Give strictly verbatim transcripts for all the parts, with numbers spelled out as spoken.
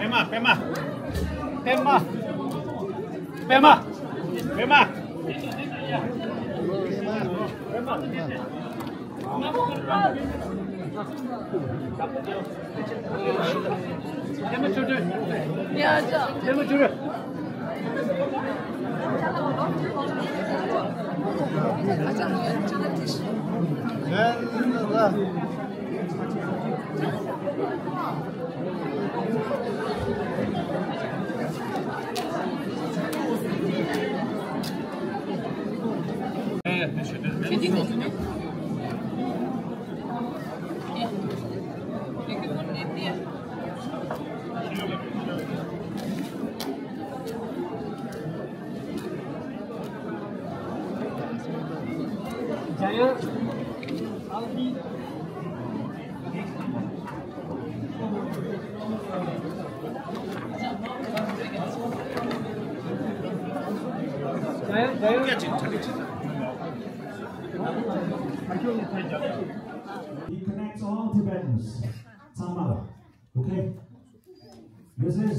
པདྨ། པདྨ། པདྨ། པདྨ། པདྨ། He connects all Tibetans. ཚང་མ་ལ། Okay. This is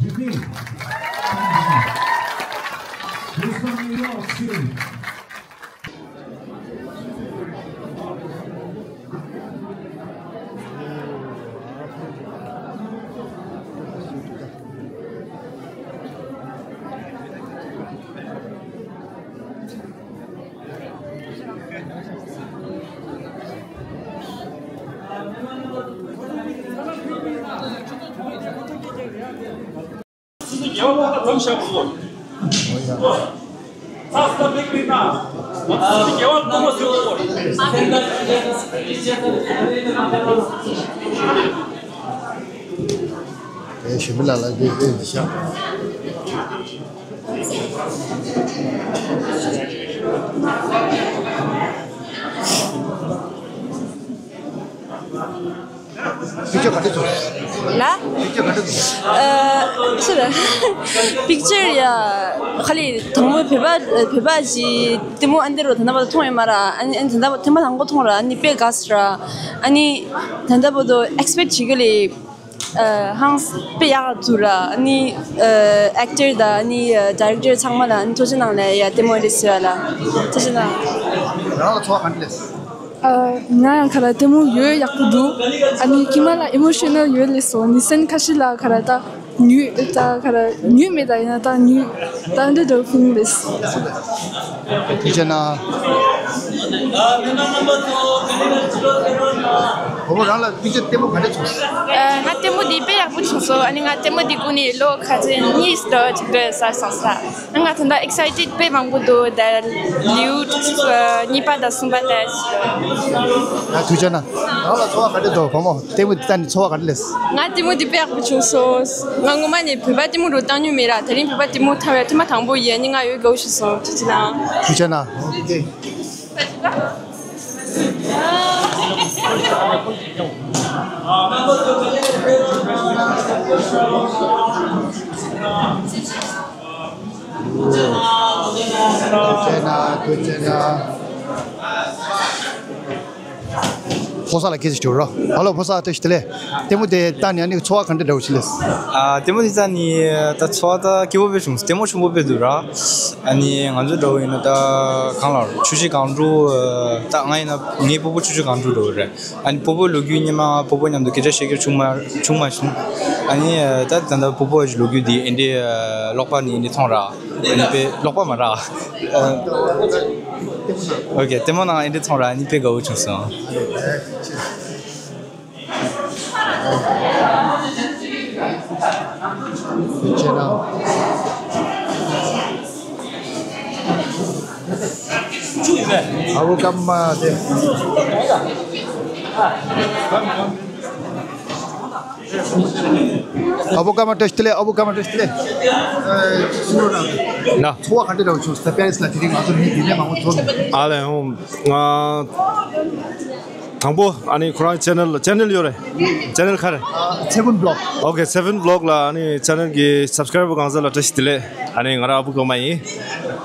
Jignesh. He's from New York City. ཨེ། ཞི་མི་ལ་ལ་འདི་འདི་འདི་ཤག་པིག་ཅར་ག་འདྲ་བྱུང་། ལ། པིག་ཅར་ག་འདྲ་བྱུང་། ཨ། ཕིག་ཅར་ཡ། ཁ་ལི་དང་པོ་བོད་པ་བོད་པ་ཞིག་ལྟད་མོ་ཨ་འདི་རུ་ད་ལྟ་བར་མཐོང་ཡོད་མ་ར། ཨ་ནི་ཨ་ནི་ད་ལྟ་བར་ཐེངས་མ་དང་པོ་མཐོང་ར། ཨ་ནི་དཔེ་དགའ་སོང་ར། ཨ་ནི་ད་ལྟ་བར་དུ་ཨེག་སི་པེག་བྱེད་ཀྱི་ལས། ཨ། ཧང་དཔེ་ཡག་འདུག་ར། ཨ་ནི་ཨ། ཨེག་ཊར་དང་ཨ་ནི་ཨ། ཌའི་རེག་ཊར་ཚང་མ་ལ་ཨ་ནི་ཐུགས་རྗེ་གནང་ལེ། ཡ་ལྟད་མོ་རེད་ཟེར་བ་ལ་ཐུགས་རྗེ་གནང་། རང་ལ་ཚོར་བ་ག་འདྲ་སླེབས། ཨ། ང་ཡང་ག་ར་ལྟད་མོ་ཡོད་ཡག་པོ་འདུག་ཨ་ནི་ཁྱིམ་ལ་ཨི་མོ་ཤ་ནལ་ཡོད་ལེ་སོ། ནི་སེན་ཁ་ཤི་ལ་ག་ར་ད་ཉུ་ད་ག་ར་ཉུ་མེད་ད་ཡིན་ན་ད་ཉུ་ད་འདི་འདྲ་ཕིང་ལེ་སོ། ཐུགས་རྗེ་གནང་། བུ་མོ་རང་ལ་པིག་ཅར་ལྟད་མོ་ག་འདྲ་བྱུང་། ཨ། ང་ལྟད་མོ་འདི་དཔེ་ཡག་པོ་བྱུང་སོང་། ཨ་ནི་ང་ལྟད་མོ་འདི་གུན་ནས་ལོ་ཁ་ཚན་གཉིས་ལོ་གཅིག་རེད་ཟེར་སོང་ས། ང་ད་ལྟ་ཨེག་སའི་ཊེཌ་དཔེ་མང་པོ་འདུག་ད་ལེའུ་གཉིས་པ་དང་གསུམ་པ་ད། ཡ་ཐུགས་རྗེ་གནང་། རང་ལ་ཚོར་བ་ག་འདྲ་འདུག་བུ་མོ། ལྟད་མོ་འདི་ལྟ་ནས་ཚོར་བ་ག་འདྲ་སླེབས། ང་ལྟད་མོ་འདི་དཔེ་ཡག་པོ་བྱུང་སོང་། ང་ངོ་མ་ནས་བོད་པ་ལྟད་མོ་རུ་བཏང་མྱོང་མེད་ར། དེ་རིང་བོད་པ་ལྟད་མོ་ཐོན་པའི་ཐེངས་མ་དང་པོ་ཡིན། ཨ་ནི་ང་ཡོད་དགའ་བོ་ཞིག་སོང་། ཐུགས་རྗེ་གནང་། ཐུགས་རྗེ་གནང་། ཨོ་ཀེ། ཕོ་གསར་ལ་སྐད་ཆ་ཞུ་རོགས། ཧ་ལོ། ཕོ་གསར་བཀྲ་ཤིས་བདེ་ལེགས། ལྟད་མོ་དེ་ལྟ་ནས་ཨ་ནི་ཚོར་བ་ག་འདྲ་འདྲ་བོ་ཞིག་སླེབས། ཨ། ལྟད་མོ་དེ་ལྟ་ནས་ད་ཚོར་བ་ད་སྐྱིད་པོ་དཔེ་བྱུང་། ལྟད་མོ་ཆེན་པོ་དཔེ་འདུག་ར། ཨ་ནི་ང་ཚོ་འདྲ་བོ་ཡིན་ན་ད་གང་ལ་ཆུ་བཞི་སྒང་དྲུག་ད་ང་ཡིན་ན་ངའི་སྤོ་བོ་ཆུ་བཞི་སྒང་དྲུག་འདྲ་བོ་རེད། ཨ་ནི་སྤོ་བོ་ལོ་རྒྱུས་སྔོན་མ་སྤོ་བོ་མཉམ་དུ་སྐད་ཆ་བཤད་རྒྱུ་བྱུང་མ་བྱུང་མ་བྱུང་། ཨ་ནི་ད་ད་ལྟ་སྤོ་བོ་ལོ་རྒྱུས་འདི་ཨེ་འདྲའི་ཀློག་པ་ནས་ཨེ་འདྲའི་མཐོང་ར། ཨ་ནི་དཔེ་ཀློག་པ་མ་ར། ཨོ་ཀེ། ལྟད་མོ་ནང་ཨེ་འདྲའི་མཐོང་ར། ཨ་ནི་དཔེ་དགའ་བོ་བྱུང་སོང་། ཨ་བོ་ཀརྨ་དེ། ཨ་བོ་ཀརྨ་བཀྲ་ཤིས་བདེ་ལེགས། ཨ་བོ་ཀརྨ་བཀྲ་ཤིས་བདེ་ལེགས། ཨ། ཚོར་བ་ག་འདྲ་འདྲ་བོ་བྱུང་། ད་པེ་རི་སི་ལ་དེ་རིང་ང་ཚོ་མི་དེ་ནས་མང་པོ་འཛོམས་ནས། ཨ་ལས། ཨོ། ང་ དང་པོ་ཨ་ནི་ཁོ་རང་ཆེ་ནལ་ལ་ཆེ་ནལ་ཡོད་རེད། ཆེ་ནལ་ག་རེ། Seven Vlog. Okay, Seven Vlog ལ་ཨ་ནི་ཆེ་ནལ་གྱི་སབ་སི་ཀ་རའི་བར་གང་ཟག་ལ་བཀྲ་ཤིས་བདེ་ལེགས། ཨ་ནི་ང་རང་ཨ་བུ་གོ་མ་ཡིན།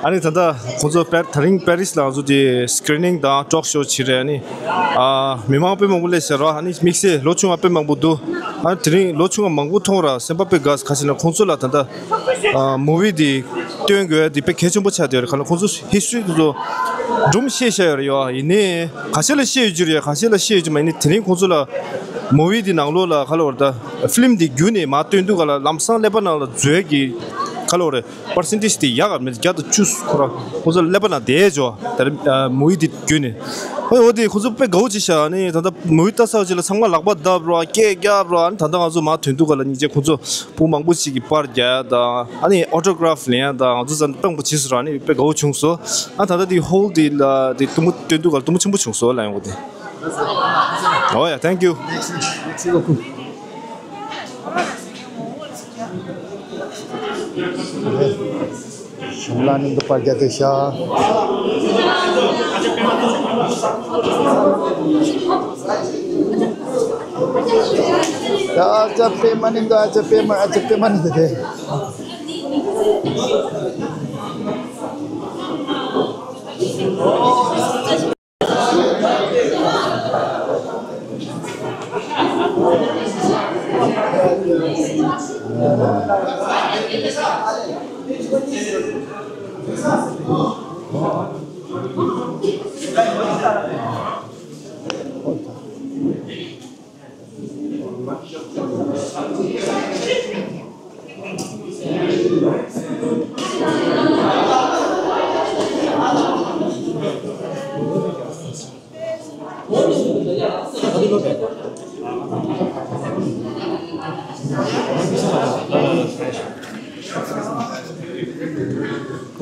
ཨ་ནི་ད་ལྟ་ཁོང་ཚོ་པེ་ད་རིང་པེ་རིས་ལ་ང་ཚོ་དེ་སི་ཀི་རི་ནིང་དང་ཊོག་ཤོ་བྱེད་རེད། ཨ་ནི་ཨ་མི་མང་དཔེ་མང་པོ་སླེབས་ཤག་ར། ཨ་ནི་དམིགས་བསལ་ལོ་ཆུང་བ་དཔེ་མང་པོ་འདུག་ཨ་ནི་དེ་རིང་ལོ་ཆུང་བ་མང་པོ་མཐོང་ར་སེམས་པ་དཔེ་དགའ། ག་ཟེར་ན་ཁོང་ཚོ་ལ་ད་ལྟ་ཨ་མུ་ཝི་དེ་སྟོན་དགོས་དེ་དཔེ་གལ་ཆེན་པོ་ཆགས་བསྡད་ཡོད་རེད། ག་ལ་ཁོང་ཚོ་ཧི་སི་ཊོ་རི་དེ་ཚོ་སྒྲུང་བཤད་བཞག་ཡོད་རེད་ཡོ། ཡིན་ནའི་ག་ཤེད་ལ་བཤད་ཡོད་རྒྱུ་རེད། ག་ཤེད་ལ་བཤད་ཡོད་རྒྱུ་མ་ཡིན་ནའི་དེ་རིང་ཁོང་ཚོ་ལ་མུ་ཝི་དེ་ནང་ལོགས་ལ་ག་ལ་བར་ད་ཕི་ལིམ་དེ་བརྒྱུད་ནས་མར་སྟོན་དུས་ག་ལ་ལམ་སང་ཀླད་པ་ནང་ལ་འཛུལ་གྱི་ག་ལ་བར་པར་སེན་ཊེ་ཇི་དེ་ཡག་ག་མེད། བརྒྱ་དང་བཅུ་ཁོ་རང་ཁོང་ཚོ་ཀླད་པ་ནང་བསྡད་ཆོག་ད་རེས་མུ་ཝི་དེ་བརྒྱུད་ནས། ཧོ་ཡོ་དེ་ཁོང་ཚོ་དཔེ་དགའ་བོ་བྱེད་ཤག་ནི་ད་ལྟ་མུ་ཝི་ལྟ་ཚར་རྗེས་ལ་ཚང་མ་ལག་པ་བརྡབ་རོགས་སྐད་རྒྱབ་རོགས། ཨ་ནི་ད་ལྟ་ང་ཚོ་མར་ཐོན་དུས་ག་ལ་སྙིང་རྗེ་ཁོང་ཚོ་བུ་མང་པོ་ཞིག་གིས་པར་རྒྱག་ཡ་དང་ཨ་ནི་ཨོ་ཊོ་གྷ་རབ་ལེན་ཡ་དང་ང་ཚོ་ཚང་མ་དཔེ་མང་པོ་བྱས་སོང་ར། ཨ་ནི་དཔེ་དགའ་བོ་བྱུང་སོང་། ཨ་ད་ལྟ་དེ་ཧོལ་དེ་ལ་དེ་སྟོན་མོ་སྟོན་དུས་ག་ལ་སྟོན་མོ་ཆེན་པོ་བྱུང་སོང་ལ་ཡོང་གི་དེ། Oh yeah, thank you. གཞུང་ལ་ནི་འདུག་པར་རྒྱ་དེ་ཤ། ཨ་ཅག་པེ་མ་ནི་འདུག་ཨ་ཅག་པེ་མ་ཨ་ཅག་པེ་མ་ནི་འདུག་དེ།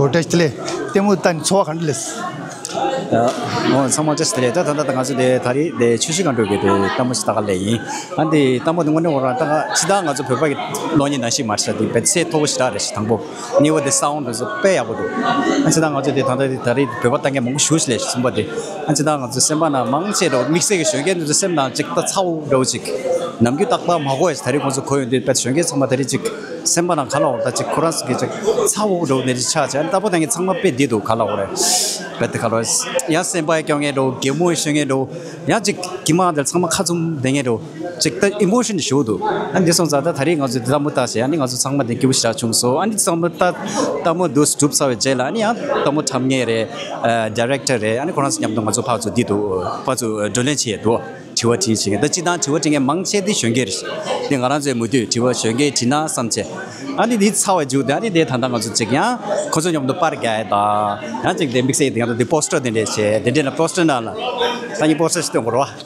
ཨོ་བཀྲ་ཤིས་བདེ་ལེགས། ལྟད་མོ་ལྟ་ནས་ཚོར་བ་ག་འདྲ་སླེབས། ཨ། ཨོ་ཚང་མ་བཀྲ་ཤིས་བདེ་ལེགས། ད་ད་ལྟ་ད་ང་ཚོ་དེ་ད་རེས་དེ་ཆུ་བཞི་སྒང་དྲུག་གི་དེ་ལྟད་མོ་ཞིག་ལྟ་ག་སླེབས་ཡིན། ཨ་འདི་ལྟད་མོ་དེ་དངོས་གནས་ཁོ་རང་ལྟ་ག་ཅི་ད་ང་ཚོ་བོད་པ་གི་གློག་བརྙན་ནང་བཞིན་མ་རེད་ཤག་དེ་དཔེ་ཚད་མཐོ་པོ་ཞེ་དྲག་རེད་ཤག་དང་པོ། གཉིས་པ་དེ་སའུན་ཌི་དེ་ཚོ་དཔེ་ཡག་པོ་འདུག་ཨ་ཅི་ད་ང་ཚོ་དེ་ད་ལྟ་དེ་ད་རེས་བོད་པ་ལྟ་མཁན་མང་པོ་ཞེ་པོ་ཞིག་སླེབས་ཤག་གསུམ་པ་དེ། ཨ་ཅི་ད་ང་ཚོ་སེམས་པ་ནང་མང་ཆེ་འགྲོ་དམིགས་བསལ་གྱི་གཞོན་སྐྱེས་དེ་ཚོ་སེམས་ནང་ཅིག་ད་ཚ་བོ་འདྲ་བོ་ཅིག་ནམ་རྒྱུན་ཏག་ཏག་མ་གོ་ཡ་ཞིག་ད་རེས་ཁོང་ཚོ་གོ་ཡོང་དུས་དཔེ་གཞོན་སྐྱེས་ཚང་མ་ད་རེས་ཅིག་སེམས་པ་ནང་ག་ལ་འོར་ད་ཅིག་ཁོ་རང་ཚོ་གི་ཅིག་ཚ་བོ་འགྲོ་ནས་ཅིག་ཆགས་ཆགས་ལྟ་བུ་དང་གི་ཚང་མ་དཔེ་བདེ་འདུག་ག་ལ་འོར་རེད། དཔེ་དེ་ག་ལ་འོར་ཡང་སེམས་པ་སྐྱོ་ངེས་འགྲོ་གད་མོ་ཤོར་ངེས་འགྲོ་ཡང་ཅིག་གི་མ་དེར་ཚང་མ་ཁ་བཙུམ་བསྡད་ངེས་འགྲོ་ཅིག་ད་ཨི་མོ་ཤན་ཞུ་འདུག་ཨ་འདི་སོང་ཙང་ད་ད་རེས་ང་ཚོ་འདི་ལྟ་མོ་ལྟ་ཞེས་ཨ་ནི་ང་ཚོ་ཚང་མ་འདི་སྐྱིད་པོ་ཞེ་དྲག་བྱུང་སོང་། ཨ་ནི་ཚང་མ་ལྟ་ལྟ་མོ་འདུག་གྲུབ་ཚར་བའི་རྗེས་ལ་ཨ་ནི་ཡང་ལྟ་མོ་འཁྲབ་མཁན་རེད། ཨ་ཌའི་རེག་ཊར་རེད། ཨ་ནི་ཁོ་རང་ཚོ་མཉམ་དུ་ང་ཚོ་ཕར་ཚུར་འདི་འདུག་ཕར་ཚུར་བགྲོ་གླེང་བྱེད་ཡས་འདུག་དྲི་བ་དྲིས་བྱེད་མཁན་ད་སྤྱིར་བཏང་དྲི་བ་དྲི་མཁན་མང་ཆེ་འདི་གཞོན་སྐྱེས་རེད། འདི་ང་རང་ཚོའི་མུ་མཐུད་དྲི་བ་གཞོན་སྐྱེས་དྲིས་ན་བསམ་བྱས། ཨ་ནི་འདི་ཚར་བའི་མཇུག་དེ་ཨ་ནི་དེ་ད་ལྟ་ང་ཚོ་གཅིག་ཡང་ཁོ་ཚོ་མཉམ་དུ་པར་རྒྱག་ཡས་དང་ཡང་གཅིག་དེ་དམིགས་བསལ་དེ་ང་ཚོ་འདི་པོ་སི་ཊར་དེ་འདྲས་བྱས་དེ་འདྲས་ན་པོ་སི་ཊར་ནང་ལ་ད་ནི་པོ་སི་ཊར་ཞིག་སྟོན་དགོས་རེད་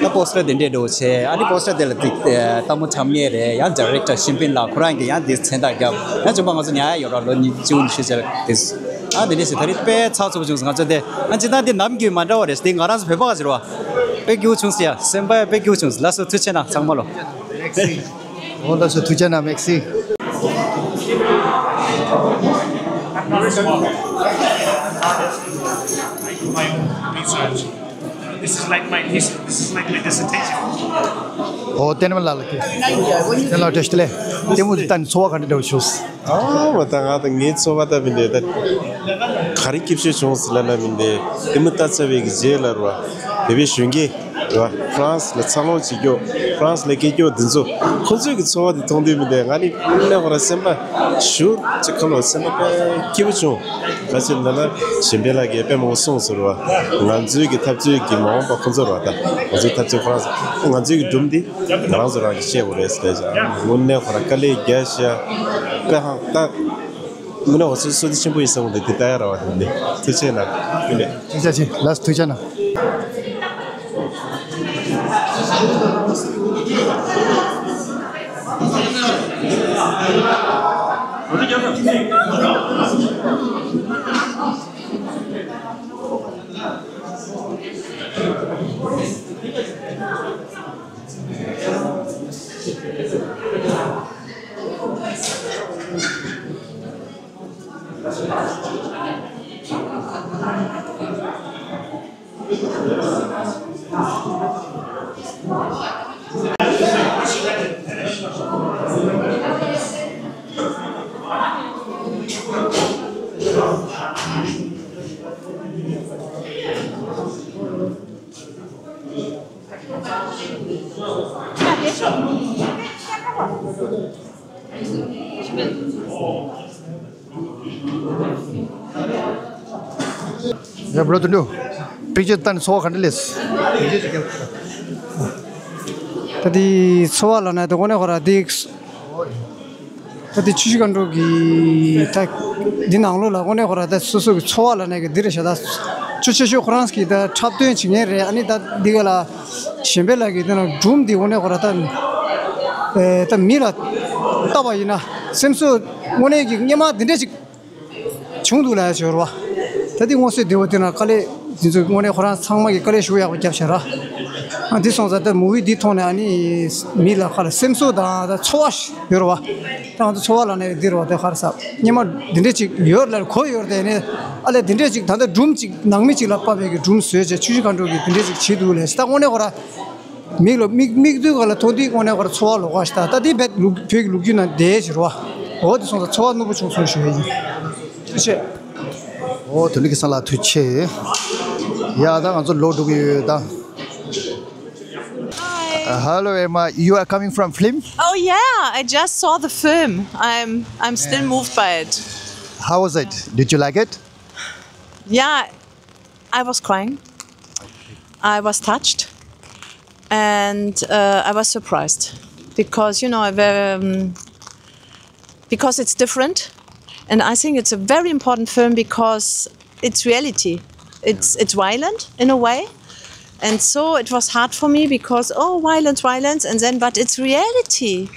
བ། ད་པོ་སི་ཊར་དེ་འདྲས་འགྲོ་བྱས་ཨ་ནི་པོ་སི་ཊར་དེ་ལ་ཏིག་ལྟད་མོ་འཁྲབ་མཁན་རེད། ཡང་ཌའི་རེག་ཊར་ཤིན་པིན་ལགས་ཁོ་རང་གིས་ཡང་དེ་མཚན་རྟགས་བརྒྱབ། ཡང་བྱུང་པ་ང་ཚོ་ཉར་ཡ་ཡོད་ར་ལོ་ཉི་ཤུ་ཉི་ཤུ་ཅིག་དེ། ཨ་དེ་འདྲས་ཞིག་ད་རེས་དཔེ་ཚགས་ཚུད་པོ་བྱུང་སོང་ང་ཚོ་དེ། ཨ་ཅི་ད་འདི་ནམ་རྒྱུན་མ་འདྲ་བ་རེད། དེ་ང་རང་ཚོ་བོད་པ་ག་ཟེར་བ། དཔེ་སྐྱིད་པོ་བྱུང་སོང་ཡ། སེམས་པ་དཔེ་སྐྱིད་པོ་བྱུང་སོང་། ལགས་སོ་ཐུགས་རྗེ་གནང་ཚང་མ་ལོ། ཨོ་ལགས་སོ་ཐུགས་རྗེ་གནང་མེག་སི། This is like my thesis. This is like my dissertation. ཨོ་བསྟན་པ་ལགས་ལ་ཀི། བསྟན་ལགས་བཀྲ་ཤིས་བདེ་ལེགས། ལྟད་མོ་འདི་ལྟ་ནས་ཚོར་བ་ག་འདྲ་འདྲ་བོ་བྱུང་སོང་། ཨ་མ་ད་ང་ད་ངའི་ཚོར་བ་ལྟ་བུ་འདི་ད་ག་རེ་སྐྱིད་ཤོས་བྱུང་ཟེར་ལབ་ན་མི་འདི་ལྟད་མོ་ལྟ་ཚར་བའི་གི་རྗེས་ལ་རེད་བ། བོད་པའི་གཞོན་སྐྱེས་རེད་བ། ཧྥ་རན་སི་ལ་འཚར་ལོངས་བྱེད་རྒྱུ། ཧྥ་རན་སི་ལ་སྐྱེས་རྒྱུ་འདི་ཚོ་ཁོང་ཚོའི་གི་ཚོར་བ་འདི་མཐོང་དུས་མི་འདི་ང་ནི་དངོས་གནས་ཁོ་རང་སེམས་པ་ཞུ་ཅིག་ཁ་ལོ་སེམས་པ་དཔེ་སྐྱིད་པོ་བྱུང་། ག་ཅི་ལབ་ན་གཞན་ཕན་ལགས་ཀྱིས་དཔེ་མང་པོ་གསུངས་སོང་རེད་བ། ང་ཚོའི་གི་འཐབ་རྩོད་ཀྱི་མ་འོངས་པ་ཁོང་ཚོ་རེད་བ། ད་ང་ཚོའི་འཐབ་རྩོད་ཁོ་རང་ང་ཚོའི་གི་སྒྲུང་འདི། ང་རང་ཚོ་རང་གིས་ཤེས་དགོས་རེད་ཟེར་ཏེ། དངོས་གནས་ཁོ་རང་དཀའ་ལས་རྒྱག་ཤག་དཔེ་ཧང་ཏག་དངོས་གནས་ང་ཚོ་བསོད་བདེ་ཆེན་པོ་ཡིན་བསམ་གི་འདུག་དེ་ལྟ་ཡ་ར་བ་དེ་འདི་ཐུགས་རྗེ་གནང་། དངོས་གནས། ཐུགས་རྗེ་ཆེ། ལགས་སོ་ཐུགས་རྗེ་གནང་། ཡ་བྲོ་དུ་འགྲོ། པིག་ཅར་ལྟ་ནས་ཚོར་བ་ག་འདྲ་སླེབས། ད་དེ་ཚོར་བ་ལབ་ན་དེ་དངོས་གནས་ཁོ་ར་དེ། ད་དེ་ཆུ་བཞི་སྒང་དྲུག་གི་ད་འདི་ནང་ལོགས་ལ་དངོས་གནས་ཁོ་ར་ད་སོ་སོ་གི་ཚོར་བ་ལབ་ན་གི་འདི་རེད་ཤག་ད་ཆུ་ཆེ་ཤོས་ཁོ་རང་གི་ད་འཁྲབ་སྟོན་བྱེད་མཁན་རེད། ཨ་ནི་ད་འདི་ག་ལ་གཞན་པའི་ལ་གི་དེ་ན་སྒྲུང་འདི་དངོས་གནས་ཁོ་ར་ད་ཨེ་ད་མི་ལ་ལྟ་བ་ཡིན་ན་སེམས་གསོ་དངོས་གནས་ཀྱི་སྔོན་མ་འདི་འདྲ་ཅིག་བྱུང་འདུག་ལ་ཡ་ཞོར་བ། ད་འདི་དངོས་སུ་བདེ་བོ་དེ་ན་དཀའ་ལས་འདི་ཚོ་དངོས་གནས་ཁོ་རང་ཚང་མ་གི་དཀའ་ལས་ཞུ་ཡག་པོ་རྒྱབ་ཤག་ར། ཨ་འདི་སོང་ཙང་ད་མུ་བི་འདི་མཐོང་ནས་ཨ་ནི་མི་ལ་ཁ་ལ་སེམས་གསོ་དང་ད་ཚོར་བ་ཡོད་ར་བ། ད་ང་ཚོ་ཚོར་བ་ལ་ནས་འདི་ར་བ་དེ་ཁར་ས་སྙེ་མ་འདི་འདྲས་ཅིག་ཡོད་ལ་གོ་ཡོད་དེ་ནས་ཨ་ལས་འདི་འདྲས་ཅིག་ད་ལྟ་སྒྲུང་ཅིག་ནང་མི་ཅིག་ལ་དཔག་པའི་གི་སྒྲུང་བཟོས་བྱས་ཆུ་བཞི་སྒང་དྲུག་གི་འདི་འདྲས་ཅིག་བྱེད་འདུག་ལས་ད་དངོས་གནས་ཁོ་ར། མིག་ལ་མིག་མིག་མདུན་ག་ལ་མཐོང་དུས་དངོས་གནས་ཁོ་ར་ཚོར་བ་ལོག་ག་ཞིག་ད་ད་འདི་བོད་ལུགས་བོད་ཀྱི་ལོ་རྒྱུས་ནང་བསྡད་ཕྱིར་བ། འོ་དེ་སོང་ཙང་ཚོར་བ་རྣོན་པོ་བྱུང་སོང་ཞུ་ཡ་ཡིན། ཐུགས་རྗེ་ཆེ། འོ་དོན་གྲུབ་སྐལ་བཟང་ལགས་ཐུགས་རྗེ་ཆེ། ཡ་ད་ང་ཚོ་ལོག་འགྲོ་གི་ཡོད་ད། Hi. Uh, hello, Emma. You are coming from film? Oh yeah, I just saw the film. I'm I'm still moved by it. How was it? Did you like it? Yeah, I was crying. I was touched, and uh, I was surprised because you know I very, um, because it's different, and I think it's a very important film because it's reality. It's it's violent in a way, and so it was hard for me because oh, violence, violence, and then but it's reality,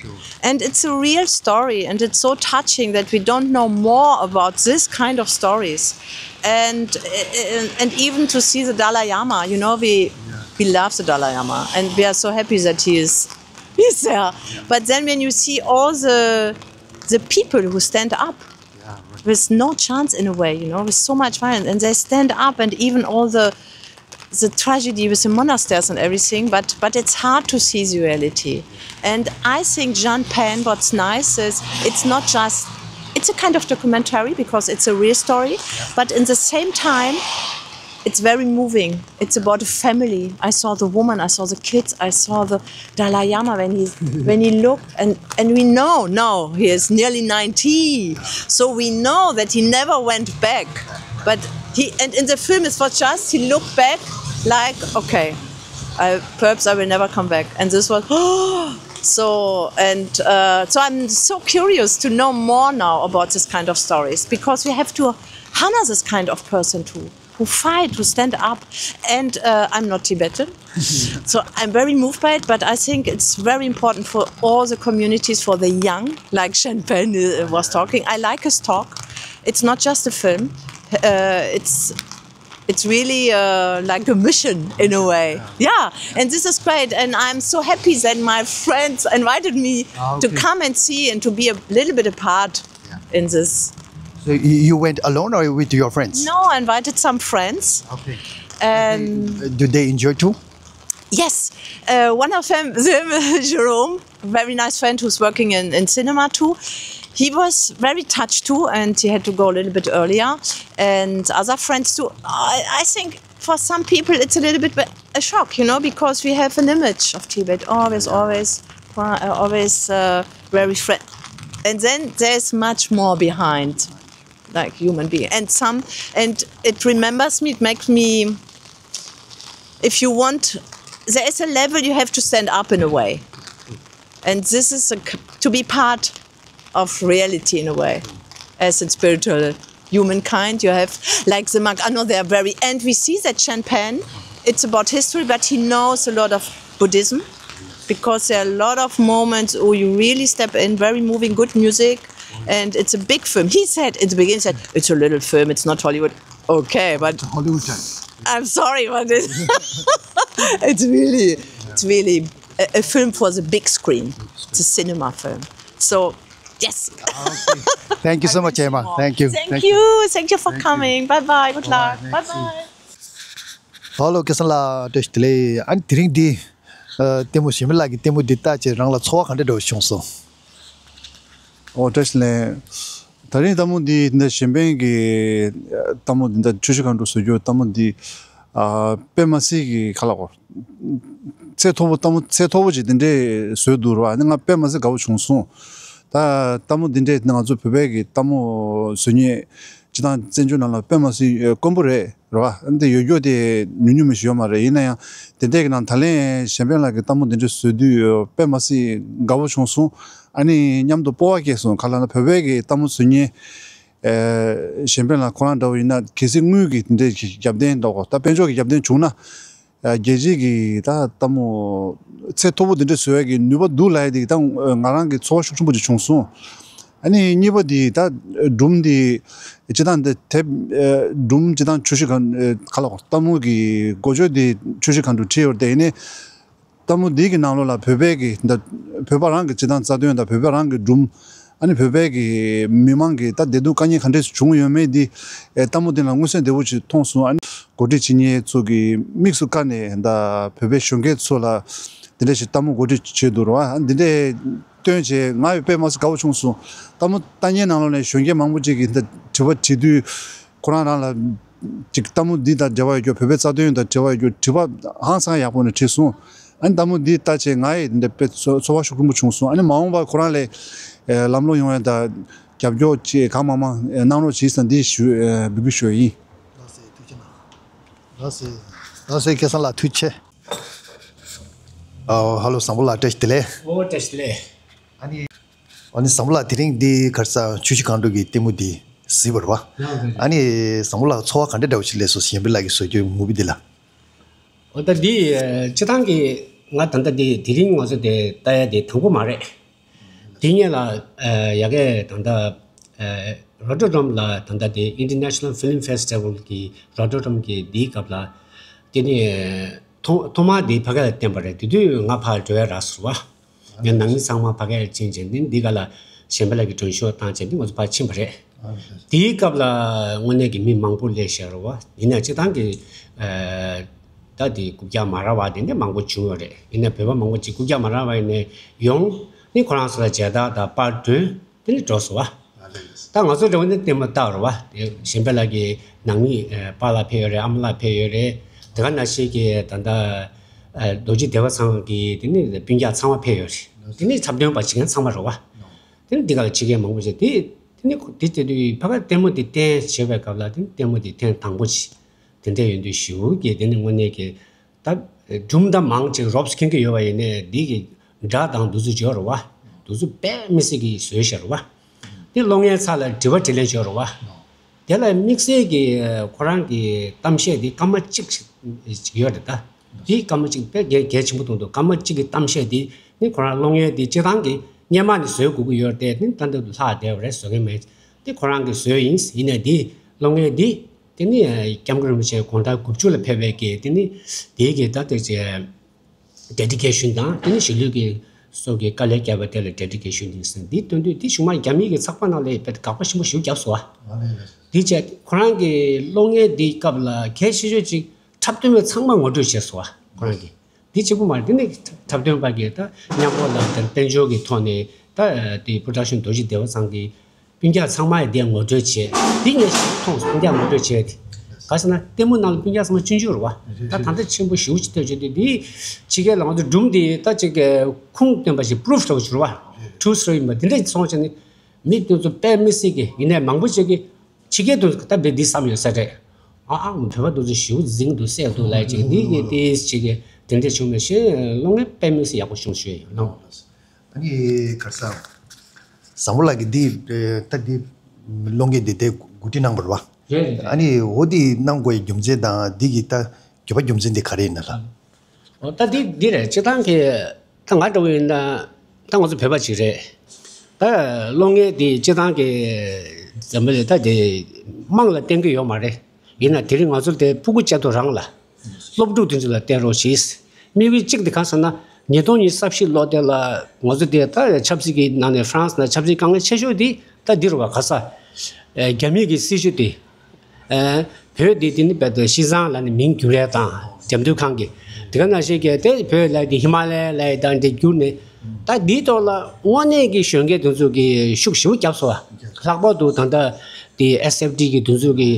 and it's a real story, and it's so touching that we don't know more about this kind of stories, and and, and even to see the Dalai Lama, you know, we we love the Dalai Lama, and we are so happy that he is he's there. But then when you see all the the people who stand up with no chance in a way, you know, with so much violence, and they stand up, and even all the the tragedy with the monasteries and everything, but but it's hard to see the reality. And I think Jean Pen, what's nice is it's not just it's a kind of documentary because it's a real story, but in the same time, it's very moving. It's about a family. I saw the woman, I saw the kids, I saw the Dalai Lama when he when he looked, and and we know now he is nearly ninety, so we know that he never went back. But he and in the film it was just he looked back like okay, I, perhaps I will never come back. And this was so and uh, so I'm so curious to know more now about this kind of stories because we have to honor this kind of person too who fight, who stand up. And uh, I'm not Tibetan. So I'm very moved by it, but I think it's very important for all the communities, for the young, like Jean Pen uh, was talking. I like his talk. It's not just a film. Uh, it's it's really uh, like a mission in a way. Yeah, and this is great. And I'm so happy that my friends invited me ah, okay. to come and see and to be a little bit a part yeah. in this. So you went alone or with your friends? No, I invited some friends. Okay. And, and they, do they enjoy too? Yes. Uh, one of them, them Jerome, very nice friend who's working in, in cinema too. He was very touched too, and he had to go a little bit earlier. And other friends too. I, I think for some people it's a little bit a shock, you know, because we have an image of Tibet always, always, uh, always uh, very friend. And then there's much more behind, like human being. And some, and it remembers me, it makes me, if you want, there is a level you have to stand up in a way. And this is a, to be part of reality in a way, as in spiritual humankind. You have like the Mag Anno, they are very, and we see that Jean Pen, it's about history, but he knows a lot of Buddhism because there are a lot of moments where you really step in, very moving, good music, and it's a big film. He said in the beginning, he said, it's a little film, it's not Hollywood. Okay, but Hollywood. I'm sorry, but it's, it's really, it's really a, a film for the big screen. It's a cinema film. So, yes. Ah, okay. Thank you so much, Emma. Thank you. Thank you. Thank you for coming. Bye bye. Good luck. Bye bye. Hello, སྐལ་བཟང་ལགས། བཀྲ་ཤིས་བདེ་ལེགས། ཨ་ནི་དེ་རིང་འདི་ཨ་ལྟད་མོ་གཞན་པ་ལགས་ཀྱི་ལྟད་མོ་འདི་ལྟ་བྱས་རང་ལ་ཚོར་བ་ག་འདྲ་འདྲ་བོ་བྱུང་སོང་། ཨོ་བཀྲ་ཤིས་བདེ་ལེགས། ད་རིང་ལྟད་མོ་འདི་འདི་གཞན་ཕན་གྱི་ལྟད་མོ་འདི་འདྲ་ཆུ་བཞི་སྒང་དྲུག་བཟོ་རྒྱུ་ལྟད་མོ་འདི་ཨ་དཔེ་མ་སྲིད་ཀྱི་ཁ་ལག་གོ། ཚད་མཐོ་པོ་ལྟད་མོ་ཚད་མཐོ་པོ་ཅིག་དེ་འདྲས་བཟོས་འདུག་ར་བ། ཨ་ནི་ང་དཔེ་མ་སྲིད་དགའ་པོ་བྱུང་སོང་། ད་ལྟད་མོ་འདི་འདྲས་ང་ཚོ་བོད་པའི་གི་ལྟད་མོ་བཟོ་མཁན་སྤྱིར་བཏང་བཙན་བྱོལ་ནང་ལ་དཔེ་མ་སྲིད་དཀོན་པོ་རེད་ར་བ། འདི་ཡོད་རྒྱུ་དེ་ཉུང་ཉུང་མི་ཞིག་ཡོད་མ་རེད། ཡིན་ན་ཡང་དེ་འདྲས་ཀྱི་ནང་ད་ལན་གཞན་ཕན་ལགས་ཀྱི་ལྟད་མོ་འདི་འདྲས་བཟོས་དུས་དཔེ་མ་སྲིད་དགའ་པོ་བྱུང་སོང་། ཨ་ནི་མཉམ་དུ་སྤོབས་པ་སྐྱེས་སོང་། ག་ལ་ན་བོད་པའི་གི་ལྟད་མོ་བཟོ་མཁན་གཞན་ཕན་ལགས་ཁོ་རང་འདྲ་བོ་ཡིན་ན་གལ་སྲིད་དངུལ་གྱི་དེ་འདྲས་ཀྱི་རྒྱབ་རྟེན་འདྲ་བོ་ད་དཔལ་འབྱོར་གྱི་རྒྱབ་རྟེན་བྱུང་ན། རྒྱལ་སྤྱིའི་གི་ད་ལྟད་མོ་ཚད་མཐོ་པོ་འདི་འདྲ་བཟོ་ཡ་གི་ནུས་པ་འདུག་ལབ་ཡ་དེ་ད་ང་རང་གི་ཚོར་བ་ཤུགས་ཆེན་པོ་ཅིག་བྱུང་སོང་། ཨ་ནི་གཉིས་པ་དེ་ད་སྒྲུང་དེ་སྤྱིར་བཏང་འདི་དེབ་སྒྲུང་སྤྱིར་བཏང་བརྗོད་གཞི་ག་ག་ལ་ལྟད་མོ་གི་འགོ་བརྗོད་དེ་བརྗོད་གཞི་ག་འདྲ་བྲིས་ཡོད་རེད་དེ། ཡིན་ནའི་ལྟད་མོ་འདི་གི་ནང་ལོགས་ལ་བོད་པའི་གི་ད་བོད་པ་རང་གི་སྤྱིར་བཏང་རྩ་དོན་དང་བོད་པ་རང་གི་སྒྲུང་། ཨ་ནི་བོད་པའི་གི་མི་མང་གི་ད་བདེ་སྡུག་དཀའ་ངལ་ག་འདྲས་བྱུང་ཡོད་མེད་འདི་ཨེ་ལྟད་མོ་འདི་ལ་མངོན་གསལ་དོད་པོ་ཅིག་མཐོང་སོང་། ཨ་ནི་འགོ་ཁྲིད་བྱེད་མཁན་ཚོ་གི་དམིགས་སུ་བཀར་ནས་ད་བོད་པའི་གཞོན་སྐྱེས་ཚོ་ལ་འདི་འདྲ་ཞིག་ལྟད་མོ་འགོ་ཁྲིད་བྱས་འདུག་ར་བ། འདི་འདྲས་སྟོན་བྱས་ང་ཡང་དཔེ་མ་སྲིད་དགའ་པོ་བྱུང་སོང་། ལྟད་མོ་ལྟ་མཁན་ནང་ལོགས་ནས་གཞོན་སྐྱེས་མང་པོ་ཅིག་གིས་འདི་དྲི་བ་དྲིས་དུས་ཁོ་རང་རང་ལ་ཅིག་ལྟད་མོ་འདི་དང་འབྲེལ་བ་ཡོད་རྒྱུ་བོད་པའི་རྩ་དོན་དང་འབྲེལ་བ་ཡོད་རྒྱུ་དྲི་བ་ཧང་སང་ཡག་པོ་ནས་དྲིས་སོང་། ཨ་ནི་ལྟད་མོ་འདི་ལྟ་བྱས་ང་ཡི་འདི་དཔེ་ཚོ་ཚོར་བ་ཤུགས་ཆེན་པོ་བྱུང་སོང་། ཨ་ནི་མ་འོངས་པར་ཁོ་རང་ལས་ཨེ་ལམ་ལྷོང་ཡོང་ཡ་དང་རྒྱབ་སྐྱོར་བཅས་གང་མང་མང་ཨེ་གནང་རོགས་གྱིས་ཟེར་འདི་ཞུ་ཨེ་འབོད་སྐུལ་ཞུ་ཡ་ཡིན། ལགས་སེ་ཐུགས་རྗེ་གནང་། ལགས་སེ། ལགས་སེ་སྐལ་བཟང་ལགས་ཐུགས་རྗེ་ཆེ། ཨ་ཧ་ལོ་བཟང་པོ་ལགས་བཀྲ་ཤིས་བདེ་ལེགས། ཨོ་བཀྲ་ཤིས་བདེ་ལེགས། ཨ་ནི། ཨ་ནི་བཟང་པོ་ལགས་དེ་རིང་འདི་ག་རེ་ཟ་ཆུ་བཞི་སྒང་དྲུག་གི་ལྟད་མོ་འདི་གཟིགས་པ་རེད་བ། ཡང་གཟིགས། ཨ་ནི་བཟང་པོ་ལགས་ཚོར་བ་ག་འདྲ་འདྲ་བོ་ཞིག་སླེབས་སོང་གཞན་ཕན་ལགས་ཀྱིས་བཟོ་རྒྱུའི་མུ་བི་འདི་ལ། འོ་ད་འདི་ཨ་སྤྱིར་བཏང་གི་ང་ད་ལྟ་འདི་དེ་རིང་ང་ཚོ་དེ་ལྟ་ཡ་དེ་དང་པོ་མ་རེད། དེ་སྔོན་ལ་ཨ་ཡ་གི་ད་ལྟ་ཨ་རོ་ཊར་ཌམ་ལ་ད་ལྟ་དེ་International Film Festival གི་རོ་ཊར་ཌམ་གི་འདིའི་སྐབས་ལ་དེ་ནི་ཐོག་ཐོག་མ་དེ་ཕ་གི་ལ་བསྟན་པ་རེད། དེ་དུས་ང་ཕར་འགྲོ་ཡ་རག་སོང་བ། ངས་ནང་མི་ཚང་མ་ཕ་གིར་ཕྱིན་བྱས་ནས་འདི་ག་ལ་གཞན་པ་ལ་གི་མགྲོན་ཤོག་བཏང་བྱས་ནས་ང་ཚོ་ཕར་ཕྱིན་པ་རེད། དེའི་སྐབས་ལ་དངོས་གནས་ཀྱི་མི་མང་པོ་སླེབས་ཤག་རེད་བ། ཡིན་ན་སྤྱིར་བཏང་གི་ཨ་ད་དེ་རྐུབ་བཀྱག་མ་རག་པ་དེ་འདྲ་མང་པོ་བྱུང་ཡོད་རེད། ཡིན་ན་བོད་པ་མང་པོ་ཅིག་རྐུབ་བཀྱག་མ་རག་པ་ཡིན་ནའི་ཡོང་ནི་ཁོ་རང་ཚོ་ལ་མཇལ་དར་དང་པར་སྐྲུན་དེ་ནས་འགྲོ་སོང་བ། ད་ང་ཚོ་འདྲ་བོ་ནི་ལྟད་མོ་ལྟ་རོགས་བ། དེ་གཞན་པ་ལ་གི་ནང་མི་ཨ་པཱ་ལགས་ཕེབས་ཡོད་རེད། ཨ་མ་ལགས་ཕེབས་ཡོད་རེད། དེ་ག་ནང་བཞིན་གྱི་ད་ལྟ་ཨ་རྡོ་རྗེ་སྡེ་པ་ཚང་གི་དེ་ནི་སྤུན་ཀྱག་ཚང་མ་ཕེབས་ཡོད་རེད། དེ་ནི་འཁྲབ་སྟོན་པ་བྱེད་མཁན་ཚང་མ་རེད་བ། དེ་ནི་འདི་ག་ལ་ཕྱི་རྒྱལ་མང་པོ་བྱས་དེ་དེ་ནི་དེ་བྱེད་དུས་ཕ་ག་ལྟད་མོ་དེ་བསྟན་བྱེད་པའི་སྐབས་ལ་དེ་ནི་ལྟད་མོ་དེ་ཐེངས་དང་པོ་བྱས། དེ་འདྲ་ཡོང་དུས་ཞེ་པོ་གི་དེ་ནི་དངོས་གནས་ཀྱི་ད་སྒྲུང་ད་མང་ཅིག་རོབ་ཙམ་མཁྱེན་གྱི་ཡོད་པ་ཡིན་ནའི་འདི་གི་སྒྲ་དང་འདུག་ཚུལ་བརྗོད་རེད་བ། འདུག་ཚུལ་དཔེ་མི་སྲིད་ཀྱི་བཟོས་ཤག་རེད་བ། དེ་གློག་བརྙན་ཚགས་ལ་དྲི་བ་དྲིས་ལན་བྱོས་རེད་བ། དེ་ལ་དམིགས་བསལ་གྱི་ཁོ་རང་གི་གཏམ་བཤད་དེ་སྐར་མ་གཅིག་ཅིག་ཡོད་རེད་ད། དེ་སྐར་མ་གཅིག་དཔེ་གལ་གལ་ཆེན་པོ་མཐོང་འདུག་སྐར་མ་གཅིག་གི་གཏམ་བཤད་དེ་ནི་ཁོ་རང་གློག་བརྙན་དེ་སྤྱིར་བཏང་གི་སྔོན་མ་ནས་བཟོ་དགོས་ཀྱི་ཡོད་རེད་དེ་ནི་ད་ལྟ་དུ་ལྷག་བསྡད་པ་རེད། བཟོ་མཁན་མེད། དེ་ཁོ་རང་གིས་བཟོས་ཡིན། ཡིན་ནའི་དེ་གློག་བརྙན་དེ་དེ་ནི་སྐྱབས་མགོན་རིན་པོ་ཆེ་དགུང་གྲངས་དགུ་བཅུ་ལ་ཕེབས་པའི་གི་དེ་ནི་དེའི་གི་ད་ལྟ་ཅེ་dedication དང་དེ་ནི་གཞིས་ལུས་ཀྱི་སོགས་ཀྱི་དཀའ་ལས་བརྒྱབ་པ་དེ་ལ་dedication དེ་ཟེར་འདི་སྟོན་དུས་དེ་གཞུག་མ་རྒྱ་མི་གི་ཚགས་པར་ནང་ལ་དཔེ་དགག་པ་ཆེན་པོ་ཞིག་བརྒྱབ་སོང་བ། དེ་བྱས་ཁོ་རང་གི་གློག་བརྙན་འདིའི་སྐབས་ལ་གལ་ཆེ་ཤོས་ཅིག་འཁྲབ་སྟོན་པ་ཚང་མ་ངོ་སྤྲོད་བྱས་སོང་བ་ཁོ་རང་གིས། འདི་གཅིག་པུ་མ་རེད། འདི་ནི་འཁྲབ་སྟོན་པ་གིས་ད་མཉམ་པོ་ལ་དཔལ་འབྱོར་གྱི་ཐོག་ནས་ད་དེ་production རྡོ་རྗེ་སྡེ་པ་ཚང་གི་སྤུན་ཀྱག་ཚང་མ་ཡི་དེ་ངོ་སྤྲོད་བྱས། འདི་ངས་ཞིག་མཐོང་སོང་། སྤུན་ཀྱག་ངོ་སྤྲོད་བྱས་ཏེ། ག་ཟེར་ན་ལྟད་མོ་ནང་ལ་སྤུན་ཀྱག་ཚང་མ་ཆུང་ཆུང་རེད་བ། ད་ད་ལྟ་ཆེན་པོ་ཞེ་པོ་ཅིག་ཐོན་བྱས་ཏེ་འདི་ཕྱི་རྒྱལ་ལ་ང་ཚོ་སྒྲུང་འདི་ད་ཅིག་ཁུངས་བསྟན་པ་ཞིག་proof འདྲ་བོ་ཞིག་རེད་བ། true story ཡིན་པ་འདི་འདྲ་ཞིག་སོང་བྱས་ནས་མི་དེ་ཚོ་དཔེ་མི་སྲིད་ཀྱི་ཡིན་ནའི་མང་པོ་ཅིག་གིས། ཕྱི་རྒྱལ་དུ་ད་བེ་འདི་བསམ་ཡོད་ས་རེད། ཨ་ཨ་བོད་པ་དུ་ཚོ་ཞེ་པོ་འཛིང་འདུག་སེ་འདུག་ལབ་ཅིག་འདི་གི་དེ་ཅིག་གི་དེ་འདྲ་བྱུང་མེད་ཤེས། གློག་བརྙན་དཔེ་མི་སྲིད་ཡག་པོ་བྱུང་ཞུ་ཡ་ཡོད་ནོ། ཨ་ནི་ག་རེ་ཟ། བཟང་པོ་ལགས་ཀྱིས་འདི་ད་འདི་གློག་བརྙན་འདི་དེ་གོ་སྒྲིག་གནང་བ་རེད་བ། རེད་རེད་རེད། ཨ་ནི་འོ་འདི་གནང་དགོས་ཡའི་རྒྱུ་མཚན་དང་འདི་གི་ད་གྱོད་པ་རྒྱུ་མཚན་འདི་ག་རེ་ཡིན་ན་ལགས། འོ་ད་འདི་འདི་རེད། སྤྱིར་བཏང་གི་ད་ང་འདྲ་བོ་ཡིན་ན་ད་ང་ཚོ་བོད་པ་ཅིག་རེད། ད་གློག་བརྙན་འདི་སྤྱིར་བཏང་གི་འཛམ་བུ་གླིང་ད་དེ་དམངས་ལ་བསྟན་གྱི་ཡོད་མ་རེད། ཡིན་ན་དེ་རིང་ང་ཚོ་དེ་ཕྲུ་གུ་གཅིག་ཏུ་རང་ལ་སློབ་ཕྲུག་དེ་ཚོ་ལ་བསྟན་རོགས་གྱིས། དམིགས་ཡུལ་གཅིག་དེ་གང་ཟེར་ན་ཉིས་སྟོང་ཉི་ཤུ་རྩ་བཞི་ལོ་དེ་ལ་ང་ཚོ་དེ་ད་ཆབ་སྲིད་ཀྱི་ནང་ནས་ཧྥ་རན་སི་ནང་ཆབ་སྲིད་དཀའ་ངལ་ཆེ་ཤོས་དེ་ད་འདི་རུ་བ་ག་ས་རྒྱ་མི་གི་སྲིད་ཇུས་དེ། བོད་འདི་དེ་ནི་བོད་དུ་ཤིས་ཙང་ལ་ནི་མིང་བསྒྱུར་ཡས་དང་འཇམ་མཐུན་ཁང་གི་དེ་ག་ནང་བཞིན་གྱི་དེ་བོད་ལ་དེ་ཧི་མ་ལ་ཡ་ལ་ཡ་དང་དེ་བསྒྱུར་ནས་ད་འདིའི་ཐོག་ལ་དངོས་གནས་ཀྱི་གཞོན་སྐྱེས་དེ་ཚོ་གི་ཤུགས་ཞེ་པོ་བརྒྱབ་སོང་བ། ལྷག་པར་དུ་ད་ལྟ་དེ་ཨེས་ཨེཕ་ཊི་གི་དེ་ཚོ་གི་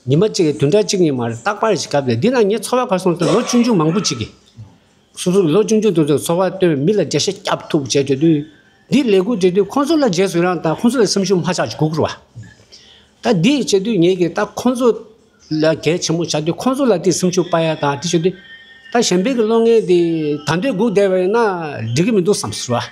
ཉི་མ་གཅིག་གི་བདུན་ཕྲག་གཅིག་གཉིས་མ་རེད་རྟག་པར་ཞིག་སྐབས་ལ་འདི་ན་ངའི་ཚོར་བ་ག་སོང་ཟེར་ལོ་ཆུང་ཆུང་མང་པོ་ཅིག་གི་སོ་སོ་གི་ལོ་ཆུང་ཆུང་དེ་ཚོ་འཚོ་བ་བཏོན། མི་ལ་འགྲེལ་བཤད་རྒྱབ་ཐུབ་བྱས་བྱེད་དུས། འདི་ལས་འགུལ་དེ་དུས་ཁོང་ཚོ་ལ་རྗེས་སུ་ཡི་རང་དང་ཁོང་ཚོ་ལ་སེམས་ཤུགས་མ་ཆག་ཅིག་དགོས་ཀྱི་རེད་བ། ད་འདི་བྱེད་དུས་ངེད་ཀྱིས་ད་ཁོང་ཚོ་ལ་གལ་ཆེན་པོ་ཆགས་དུས། ཁོང་ཚོ་ལ་དེ་སེམས་ཤུགས་སྤར་ཡ་དང་དེ་བྱེད་དུས། ད་གཞན་པའི་གི་གློག་བརྙན་དེ་ད་འདོད་སྒུག་བསྡད་པ་ཡིན་ན་འགྲིག་གི་མི་འདུག་བསམ་ཟེར་བ།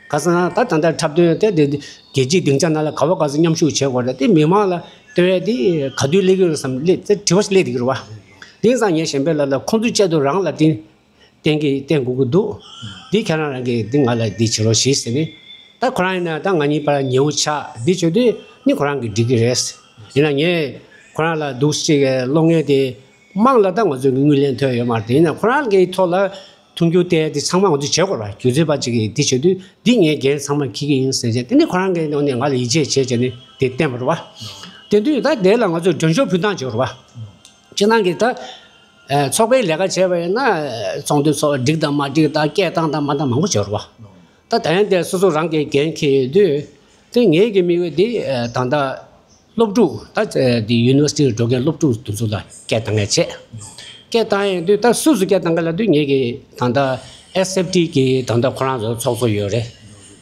ག་ཟེར་ན་ད་ད་ལྟ་འཁྲབ་སྟོན་དེ་དེ་རྒྱལ་སྤྱིའི་སྡིངས་ཆ་ནང་ལ་ག་བ་ག་ཚོད་མཉམ་ཞུགས་བྱེད་དགོས་རེད། དེ་མི་མང་ལ་སྟོན་ཡ་དེ་ག་དུས་སླེབས་ཀྱི་རེད་བསམ་སླེབས་དེ་དྲི་བ་ཞིག་སླེབས་བསྡད་ཀྱི་རེད་བ། དེ་ཡིན་ཙང་ངས་གཞན་པའི་ལ་ལ་ཁོང་ཚོའི་ཆེད་དུ་རང་ལ་དེ། བསྟན་གྱི་བསྟན་དགོས་ཀྱི་འདུག་འདི་ཁྱེད་རང་རང་གིས་འདི་ང་ལ་འདི་བྱེད་རོགས་ཞེས་ཟེར་ནས། ད་ཁོ་རང་ཡིན་ན་ད་ང་གཉིས་བར་ཉེ་བོ་ཆགས། འདི་བྱེད་དུས་ནི་ཁོ་རང་གིས་འགྲིག་གི་རེད། ཡིན་ན་ངས་ཁོ་རང་ལ་འདུག་ཅིག་གློག་བརྙན་དེ་དམངས་ལ་ད་ང་ཚོས་དངུལ་ལེན་ཐོབ་ཡོད་མ་རེད། ཡིན་ན་ཁོ་རང་གི་ཐོག་ལ་མཐུན་འགྱུར་བསྟན་དེ་ཚང་མ་ང་ཚོས་བྱེད་དགོས་རེད་བ། སྒྱུ་རྩལ་པ་ཅིག་གིས་འདི་བྱེད་དུས་འདི་ངའི་འགན་ཚང་མ་འཁྱེར་གྱི་ཡིན་ཟེར་བྱས། དེ་ནི་ཁོ་རང་གི་ནང་ནས་ང་ལ་ཡིད་ཆེས་བྱས་བྱས་ནས་དེ་བསྟན་པ་རེད་བ། དེ་དུས་ད་དེ་ལ་ང་ཚོས་མགྲོན་ཤོག་ཕུལ་སྟངས་བྱེད་དགོས་རེད་བ། སྤྱིར་བཏང་གི་ད། ཨ། ཚོགས་པའི་ལས་ཀ་བྱས་པ་ཡིན་ན། ཚོགས་འདུ་ཚོགས་འགྲིག་དང་མ་འགྲིག་དང་སྐད་བཏང་དང་མ་བཏང་མང་པོ་བྱེད་རེད་བ། ད་ད་ཡང་དེ་སོ་སོ་རང་གི་འགན་འཁྱེར་ཡོད་དུས། དེ་ངེད་ཀྱི་དམིགས་ཡུལ་དེ་ད་ལྟ་སློབ་ཕྲུག་ད་དེ་ཡུ་ནི་ཝར་སི་ཊི་འགྲོ་མཁན་སློབ་ཕྲུག་དེ་ཚོ་ལ་སྐད་བཏང་ཡ་བྱས། སྐད་བཏང་ཡོང་དུས་ད་སུ་སུ་སྐད་བཏང་གི་ལབ་དུས། ངེད་ཀྱི་ད་ལྟ་ཨེས་ཨེཕ་ཊི་གི་ད་ལྟ་ཁོ་རང་ཚོ་ཚོགས་གཙོ་ཡོད་རེད།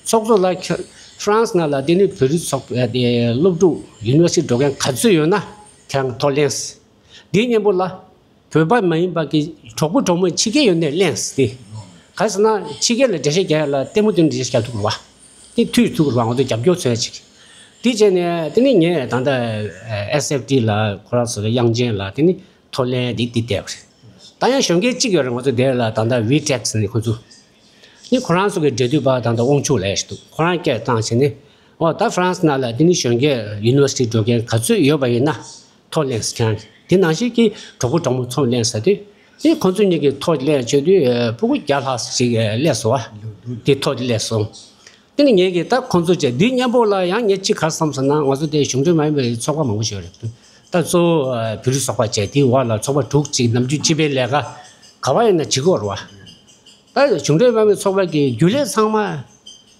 ཚོགས་གཙོ་ལ་ཁྱོད་ཧྥ་རན་སི་ནང་ལ་དེ་ནི་བོད་རིགས་ཚོགས་པའི་སློབ་ཕྲུག་ཡུ་ནི་ཝར་སི་ཊི་འགྲོ་མཁན་ག་ཚོད་ཡོད་ན་ཁྱེད་རང་ཐོ་ལེན། འདིའི་མཉམ་པོ་ལ། བོད་པ་མ་ཡིན་པ་གི་གྲོགས་པོ་གྲོགས་མོ་ཕྱི་རྒྱལ་ཡོད་ནའི་ལེན་ཟེར་ཏེ། ག་རེ་ཟེར་ན་ཕྱི་རྒྱལ་ལ་འགྲེལ་བཤད་རྒྱག་ཡ་ལ་ལྟད་མོ་སྟོན་འགྲེལ་བཤད་རྒྱག་ཐུབ་རེད་བ། དེ་མཐུད་ཐུབ་རེད་བ། ང་ཚོ་རྒྱབ་སྐྱོར་མཚོན་ཡ་ཅིག་དེ་བྱས་ནས་དེ་ནི་ངས་ད་ལྟ་ཨེས་ཨེཕ་ཊི་ལ་ཁོ་རང་ཚོ་གི་དབྱངས་ཅན་ལགས་དེ་ནི་ཐོ་ལེན་དེ་དེ་བལྟས་པ་རེད། ད་ཡང་གཞོན་སྐྱེས་གཅིག་ཡོད་རེད། ང་ཚོ་དེ་ལ་ད་ལྟ་ཝི་ཊེག་ཟེར་ནས་ཁོ་ཚོ། ནི་ཁོ་རང་ཚོ་གི་འབྲེལ་མཐུད་པ་ད་ལྟ་དབང་ཕྱུག་ལབ་ཡ་ཞིག་འདུག་ཁོ་རང་སྐད་བཏང་བྱས་ནས། འོ་ད་ཧྥ་རན་སི་ནང་ལ་དེ་ནི་གཞོན་སྐྱེས་ཡུ་ནི་ཝར་སི་ཊི་འགྲོ་མཁན་ག་ཚོད་ཡོད་པ་ཡིན་ན། ཐོ་ལེན་ཟེར་ཁྱེད་རང་གིས། དེ་ནང་བཞིན་གྱི་གྲོགས་པོ་གྲོགས་མོ་ཚོ་ལེན་ཟེར་དུས། དེ་ཁོང་ཚོ་གཉིས་ཀྱིས་ཐོ་ལེན་བྱེད་དུས་སྤུ་གུ་བརྒྱ་ལྷག་ཅིག་སླེབས་སོང་བ། དེ་ཐོ་དེ་སླེབས་སོང་། དེ་ནི་ངེད་ཀྱིས་ད་ཁོང་ཚོ་བྱས། འདིའི་མཉམ་པོ་ལ་ཡང་ངས་གཅིག་ག་རེ་བསམ་སོང་ན། ང་ཚོ་དེ་གཞུང་འབྲེལ་མ་ཡིན་པའི་ཚོགས་པ་མང་པོ་ཞིག་ཡོད་རེད། ད་གཙོ་བོ་བོད་རིགས་ཚོགས་པ་བྱས། དེའི་འོག་ལ་ཚོགས་པ་དྲུག་ཅིག་ནམ་རྒྱུན་སྤྱི་པའི་ལས་ཀ་ག་བ་ཡིན་ན་བྱེད་ཀྱི་ཡོད་རེད་བ། ད་གཞུང་འབྲེལ་མ་ཡིན་པའི་ཚོགས་པ་གི་རྒྱུན་ལས་ཚང་མ་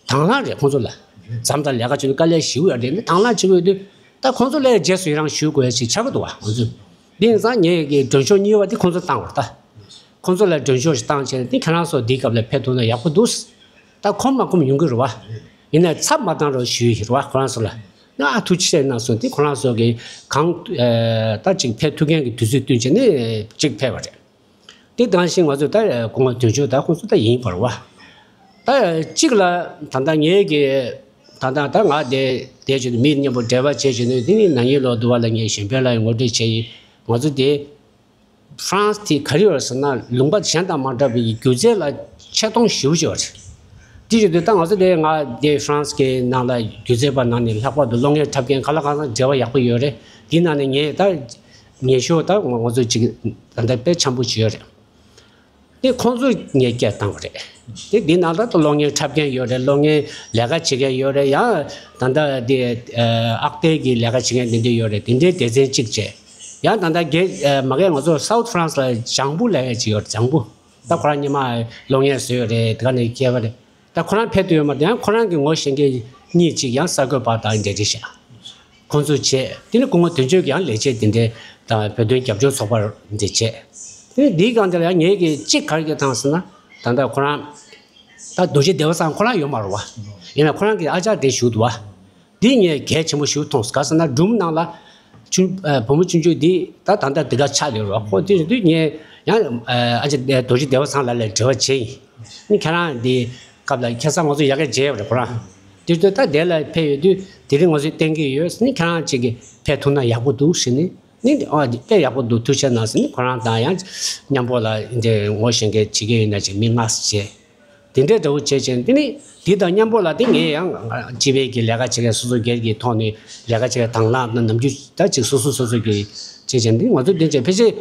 དང་བླངས་རེད། ཁོང་ཚོ་ལ་མཚམས་དང་ལས་ཀ་བྱེད་དུས་དཀའ་ལས་ཞེ་པོ་ཡོད་རེད། ནི་དང་བླངས་བྱེད་དགོས་དུས། ད་ཁོང་ཚོ་ལ་རྗེས་སུ་ཡི་རང་ཞུ་དགོས་ཞིག་ཆགས་ཀྱི་འདུག་བ། ཁོང་ཚོས། དེ་ཡིན་ཙང་ངས་ཀྱི་མགྲོན་ཤོག་གཉིས་པ་དེ་ཁོང་ཚོ་བཏང་བ་རེད་ད། ཁོང་ཚོ་ལ་མགྲོན་ཤོག་ཞིག་བཏང་བྱས་ནས། དེ་ཁྱེད་རང་ཚོ་འདིའི་སྐབས་ལ་ཕེབས་ཐུབ་ན་ཡག་པོ་འདུག་ད་ཁོམ་མ་ཁོམ་ཡོང་གི་རེད་བ། ཡིན་ནའི་ཚབ་མ་བཏང་རོགས་ཞུ་ཡི་རེད་བ། ཁོ་རང་ཚོ་ལ། ང་ཨ་ཐུགས་རྗེ་ཆེ་གནང་སོང་། དེ་ཁོ་རང་ཚོ་གི་གང་ད་ཅིག་ཕེབས་ཐུབ་མཁན་གྱི་དུས་ཚོད་བསྟུན་བྱས་ནས་ཅིག་ཕེབས་པ་རེད། དེ་དང་བཞིན་ང་ཚོས་ད་སྐུ་ངོ་དོན་གཅོད་ད་ཁོང་ཚོ་ད་ཡིན་པ་རེད་བ། ད་གཅིག་ལ་ད་ལྟ་ངེད་ཀྱི་ད་ལྟ་ད་ང་དེ་དེ་བྱས་ནས་མི་མཉམ་པོ་འབྲེལ་བ་བྱས་བྱས་ནས། དེ་ནི་ན་ནིང་ལོ་དུ་བ་ལ་ངས་གཞན་ཕན་ལ་ངོ་སྤྲོད་བྱས་ཡིན། ང་ཚོ་དེ་ཧྥ་རན་སི་དེ་ག་རེ་ཡོད་ཟེར་ན། ལུང་པ་གཞན་དང་མ་འདྲ་བའི་སྒྱུ་རྩལ་ལ་ཆེ་མཐོང་ཞེ་པོ་ཅིག་ཡོད་རེད། དེ་བྱས་དུས་ད་ང་ཚོ་དེ་ང་དེ་ཧྥ་རན་སི་གི་ནང་ལ་སྒྱུ་རྩལ་པ་ནང་ནས་ལྷག་པར་དུ་གློག་བརྙན་འཁྲབ་མཁན་ག་ལ་གང་ཚང་འབྲེལ་བ་ཡག་པོ་ཡོད་རེད། དེའི་ནང་ནས་ངས་ད་ངེས་ཤོས་ད་ང་ཚོ་ཅིག་ད་ལྟ་དཔེ་འཆམ་པོ་ཅིག་ཡོད་རེད། དེ་ཁོང་ཚོས་ངས་སྐད་བཏང་བ་རེད། དེ་འདི་ནང་ལ་ད་གློག་བརྙན་འཁྲབ་མཁན་ཡོད་རེད། གློག་བརྙན་ལས་ཀ་བྱེད་མཁན་ཡོད་རེད། ཡང་ད་ལྟ་དེ་ཨག་ཏའི་གི་ལས་ཀ་བྱེད་མཁན་དེ་འདྲ་ཡོད་རེད། དེ་འདྲའི་སྡེ་ཚན་གཅིག་བྱས། ཡང་ད་ལྟ་རྒན་མ་གིར་ང་ཚོ་སའུ་ཐི་ཧྥ་རན་སི་ལ་ལྗང་བུ་ལབ་ཡ་ཅིག་ཡོད་རེད། ལྗང་བུ། ད་ཁོ་རང་སྔོན་མ་གློག་བརྙན་བཟོས་ཡོད་རེད། དེ་ག་ནས་སྐྱེས་པ་རེད། ད་ཁོ་རང་ཕེབས་ཐུབ་ཡོད་མ་རེད། ཡང་ཁོ་རང་གི་ངོ་ཤེས་མཁན་གཉིས་ཅིག་ཡང་གསར་འགོད་པ་དང་འབྲེལ་འདྲིས་བྱས། ཁོང་ཚོས་བྱས། དེ་ནི་སྐུ་ངོ་དོན་གཅོད་ཀྱིས་ཡང་ལས་བྱེད་དེ་འདྲའི་དང་བོད་དོན་རྒྱབ་སྐྱོར་ཚོགས་པར་འདི་བྱས། དེ་ནི་འདིའི་སྒང་དེ་ལ་ཡང་ངེད་ཀྱིས་གཅིག་ག་རེ་བཏང་ཟེར་ན། ད་ལྟ་ཁོ་རང་ད་རྡོ་རྗེ་བདེ་བ་བཟང་ཁོ་རང་ཡོད་མ་རེད་བ། ཡིན་ན་ཁོ་རང་གི་ཨ་ཅག་དེ་བཞུགས་འདུག་བ། འདི་ངས་གལ་ཆེན་པོ་ཞིག་མཐོང་སོང་། ག་ཟེར་ན་སྒྲུང་ནང་ལ་ཆུང་ཨ་བུ་མོ་ཆུང་ཆུང་འདི་ད་ད་ལྟ་འདི་ག་ཆགས་ཡོད་རེད་བ། ཁོ་དེ་དུས་ངས་ཡང་ཨ་ཅག་རྡོ་རྗེ་བདེ་བ་བཟང་ལགས་ལ་འབྲེལ་བ་བྱས་ཡིན། ནི་ཁྱེད་རང་འདི་སྐབས་ལ་ཁ་སང་ང་ཚོ་ཡར་རྒྱས་བྱས་ཡོད་རེད་ཁོ་རང་། དེ་དུས་ད་དེ་ལ་ཕེབས་ཡོད་དུས་དེ་རིང་ང་ཚོས་བསྟན་གྱི་ཡོད། ནི་ཁྱེད་རང་ཅིག་གིས་ཕེབས་ཐུབ་ན་ཡག་པོ་འདུག་ཟེར་ནས། ནི་ཨ་དཔེ་ཡག་པོ་འདུག་ཐུགས་རྗེ་གནང་ཟེར་ནས། ཁོ་རང་དང་ཡང་མཉམ་པོ་ལ་འདི་ངོ་ཤེས་མཁན་བྱེད་ཀྱི་ཡོད་ན་ཅིག་མི་མངགས་བྱས། དེ་འདྲའི་འདྲ་བོ་བྱས་བྱས། དེ་ནི་འདི་དང་མཉམ་པོ་ལ་དེ་ངས་ཡང་སྤྱི་པའི་གི་ལས་ཀ་བྱེད་མཁན་སོ་སོ་སྒེར་གྱི་ཐོག་ནས་ལས་ཀ་བྱེད་མཁན་དང་བླངས་ན་ནམ་རྒྱུན་ད་ཅིག་སོ་སོ་སོ་སོ་གི་བྱས་བྱས། འདི་ང་ཚོ་འདི་བྱས་ཕལ་ཆེར་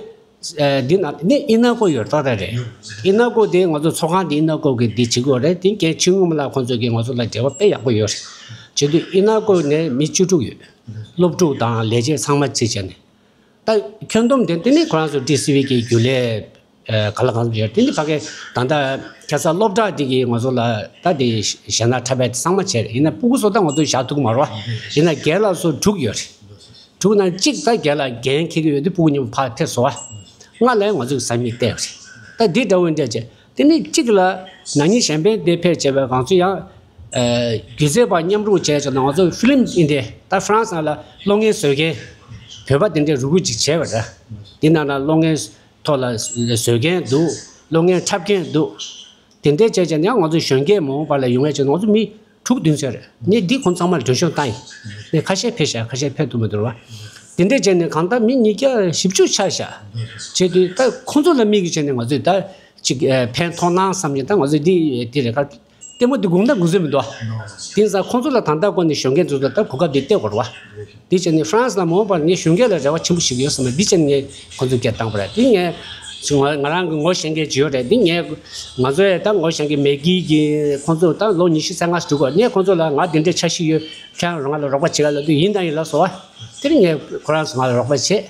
ཨ་འདི་ན་ནི་ཨི་ན་ཀོ་ཡོད་ཏག་ཏག་རེད། ཨི་ན་ཀོ་དེ་ང་ཚོ་ཚོགས་ཁང་དེ་ཨི་ན་ཀོ་གི་འདི་བྱེད་དགོས་རེད། དེ་རྒན་ཆུང་ངུ་མ་ལགས་ཁོང་ཚོ་གིས་ང་ཚོ་ལ་འབྲེལ་བ་དཔེ་ཡག་པོ་ཡོད་རེད། བྱེད་དུས་ཨི་ན་ཀོ་ནས་མི་བཅུ་དྲུག་ཡོད། སློབ་ཕྲུག་དང་ལས་བྱེད་ཚང་མ་བྱས་བྱས་ནས། ད་ཁྱོན་བསྡོམས་དེ་དེ་ནི་ཁོ་རང་ཚོ་ཊི་སི་ཝི་གི་རྒྱུན་ལས་ཨ་ག་ལ་གང་ཡོད། དེ་ནི་ཕ་གི་ད་ལྟ་ཁ་སང་སློབ་གྲྭ་འདི་གིས་ང་ཚོ་ལ་ད་དེ་གཞས་སྣ་འཁྲབ་པའི་ཚང་མ་བྱས་རེད། ཡིན་ན་སྤུ་གུ་ཚོ་ད་ང་ཚོ་བཞག་ཐུབ་ཀྱི་མ་རེད་བ། ཡིན་ན་རྒན་ལགས་ཚོ་དྲུག་ཡོད་རེད། དྲུག་ནང་གཅིག་ད་རྒན་ལགས་འགན་འཁྱེར་གྱི་ཡོད་དུས་སྤུ་གུ་མཉམ་པོ་ཕར་ཕེབས་སོང་བ། ལྔ་ལ་ཡང་ང་ཚོ་གི་ས་མིག་བལྟས་པ་རེད། ད་འདི་འདྲ་བོ་འདྲ་བྱས། དེ་ནས་གཅིག་ལ་ན་ནིང་གཞན་ཕན་དེ་ཕེབས་བྱས་པའི་ང་ཚོ་ཡང་སྒྱུ་རྩལ་པ་མཉམ་རུབ་བྱས་བྱས་ན་ང་ཚོ་ཧྥི་ལིམ་ཨིན་དེ་ད་ཧྥ་རན་སི་ནང་ལ་གློག་བརྙན་བཟོ་མཁན་བོད་པ་དེ་འདྲས་རུ་རུ་ཅིག་བྱས་པ་རེད། དེ་ནང་ལ་གློག་བརྙན་ཐོག་ལ་བཟོ་མཁན་འདུག་གློག་བརྙན་འཁྲབ་མཁན་འདུག་དེ་འདྲས་བྱས་བྱས་ན་ཡང་ང་ཚོ་གཞོན་སྐྱེས་མ་འོངས་པ་ལ་ཡོང་ཡས་ཅིག་ང་ཚོ་མི་དྲུག་བདུན་ཙམ་རེད། ངས་འདི་ཁོང་ཚང་མར་འགྲེལ་བཤད་བཏང་ཡིན། ངས་ཁ་ཤས་ཕེབས་ཤག་ཁ་ཤས་ཕེབས་ཐུབ་མི་འདུག་བ། དེ་འདྲས་བྱས་ནས་གང་ལྟར་མི་ཉིས་བརྒྱ་བཞི་བཅུ་ཆགས་ཤག་བྱས་དུས་ད་ཁོང་ཚོ་ལ་དམིགས་ཀྱིས་བྱས་ནས་ང་ཚོས་ད་ཅིག་ཕན་ཐོགས་ན་བསམ་ནས་ད་ང་ཚོས་འདི་འདི་རེད་ཁ། ལྟད་མོ་འདི་དགུང་ད་དགུང་ཚོད་མི་འདུག་བ། དེ་ཡིན་ཙང་ཁོང་ཚོ་ལ་ད་ལྟ་སྒོ་ནས་གཞོན་སྐྱེས་ཚོ་ལ་ད་གོ་སྐབས་འདི་སྟེར་དགོས་རེད་བ། དེ་བྱས་ནས་ཧྥ་རན་སི་ལ་མ་འོངས་པར་ངས་གཞོན་སྐྱེས་ལ་རེ་བ་ཆེན་པོ་ཞིག་ཡོད་བསམ་པ་འདི་བྱས་ནས་ངས་ཁོང་ཚོ་སྐད་བཏང་པ་རེད། དེ་ངས་ང་ང་རང་གི་ངོ་ཤེས་མཁན་ཅིག་ཡོད་རེད། འདི་ངས་ང་ཚོ་ཡང་ད་ངོ་ཤེས་མཁན་མེ་གི་གི་ཁོང་ཚོ་ད་ལོ་ཉི་ཤུ་རྩ་ལྔ་ཞིག་འགྲོ་གི་ཡོད། ངས་ཁོང་ཚོ་ལ་ང་འདི་འདྲའི་འཆར་གཞི་ཡོད། ཁྱེད་རང་ང་ལ་རོགས་པ་བྱེད་ག་ལབ་དུས་ཡིན་དང་ཡིན་ལབ་སོང་བ། དེ་རིང་ངས་ཁོ་རང་ཚོ་ང་ལ་རོགས་པ་བྱེད།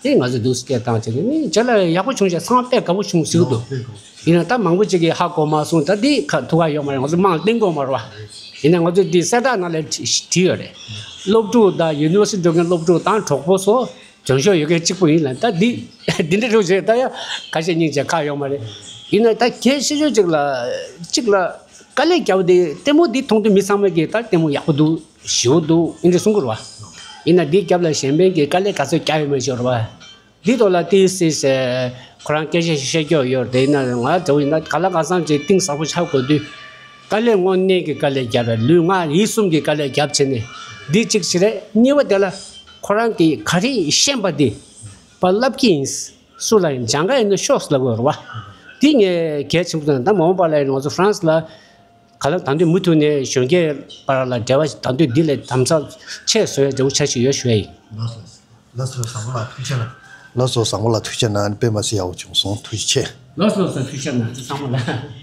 དེ་ང་ཚོས་འདུག་སེ་སྐད་བཏང་བྱས་ནས་ནི་རྒྱ་ལ་ཡག་པོ་བྱུང་བྱས་ཚང་མ་དཔེ་དགའ་པོ་བྱུང་ཟེར་གི་འདུག་ཡིན་ན་ད་མང་པོ་ཅིག་གིས་ཧ་གོ་མ་སོང་། ད་འདི་ཁ་ཐུག་ག་ཡོད་མ་རེད། ང་ཚོ་མང་གཏན་གོ་མ་རེད་བ། ཡིན་ན་ང་ཚོས་འདི་གསལ་བསྒྲགས་ནང་ལ་བྲིས་བྲིས་ཡོད་རེད། སློབ་ཕྲུག་དང་ཡུ་ནི་ཝར་སི་ཊི་འགྲོ་མཁན་སློབ་ཕྲུག་དང་གྲོགས་པོ་ཚོ་བྱང་ཕྱོགས་ཡོད་མཁན་གཅིག་པུ་ཡིན་ལ། ད་འདི་འདི་འདྲ་རུ་བྱས་ད་ཡ་ཁ་ཤས་སྙིང་རྗེ་ཁག་ཡོད་མ་རེད། ཡིན་ན་ད་གལ་ཆེ་ཤོས་ཅིག་ལ་གཅིག་ལ་དཀའ་ལས་བརྒྱབ་སྟེ་ལྟད་མོ་འདི་མཐོང་དུས་མི་ཚང་མ་གིས་ད་ལྟད་མོ་ཡག་པོ་འདུག་ཞེ་པོ་འདུག་ཨིན་འདྲ་གསུང་གི་རེད་བ། ཡིན་ན་འདིའི་རྒྱབ་ལ་གཞན་ཕན་གྱི་དཀའ་ལས་ག་ཚོད་བརྒྱབ་ཡོད་མེད་ཤོད་རེད་བ། འདི་ཐོག་ལ་ཏི་སི་ཟེར་ཁོ་རང་སྐད་ཆ་ཞིག་བཤད་རྒྱུ་ཡོད་རེད། ཡིན་ན་ང་འདྲ་བོ་ཡིན་ན་ག་ལ་གང་འཚམ་ཅིག་གཏིང་ཟབ་པོ་ཆགས་དགོས་དུས། དཀའ་ལས་དངོས་གནས་ཀྱི་དཀའ་ལས་བརྒྱབ་རེད། ལུས་ངག་ཡིད་གསུམ་གྱི་དཀའ་ལས་བརྒྱབ་བྱས་ནས་འདི་གཅིག་བྱེད་རེད། གཉིས་པ་དེ་ལ་ཁོ་རང་གིས་ག་རེ་ཤེས་པ་འདི་པ་ལབ་ཀྱི་ཡིན། སུ་ལ་ཡིན་སྦྱང་ག་ཡིན་ན་ཤོག་ལབ་དགོས་རེད་བ། འདི་ངས་གལ་ཆེན་པོ་དང་ད་མ་འོངས་པ་ལ་ཡིན་ང་ཚོ་ཧྥ་རན་སི་ལ། ག་ལ་ད་དུང་མུ་མཐུད་ནས་གཞོན་སྐྱེས་བར་ལ་འབྲེལ་བ་ད་དུང་འདི་ལས་དམ་ཚགས་ཆེ་བཟོ་ཡ་འབྲས་བུ་ཆ་ཞིག་ཡོད་ཞུ་ཡ་ཡིན། ལགས་སོ། ལགས་སོ་བཟང་མོ་ལགས་ཐུགས་རྗེ་གནང་། ལགས་སོ་བཟང་མོ་ལགས་ཐུགས་རྗེ་གནང་། དཔེ་མ་སྲིད་ཡག་པོ་བྱུང་སོང་། ཐུགས་རྗེ་ཆེ། ལགས་སོ་ལགས་སོ་ཐུགས་རྗེ་གནང་བཟང་མོ་ལགས།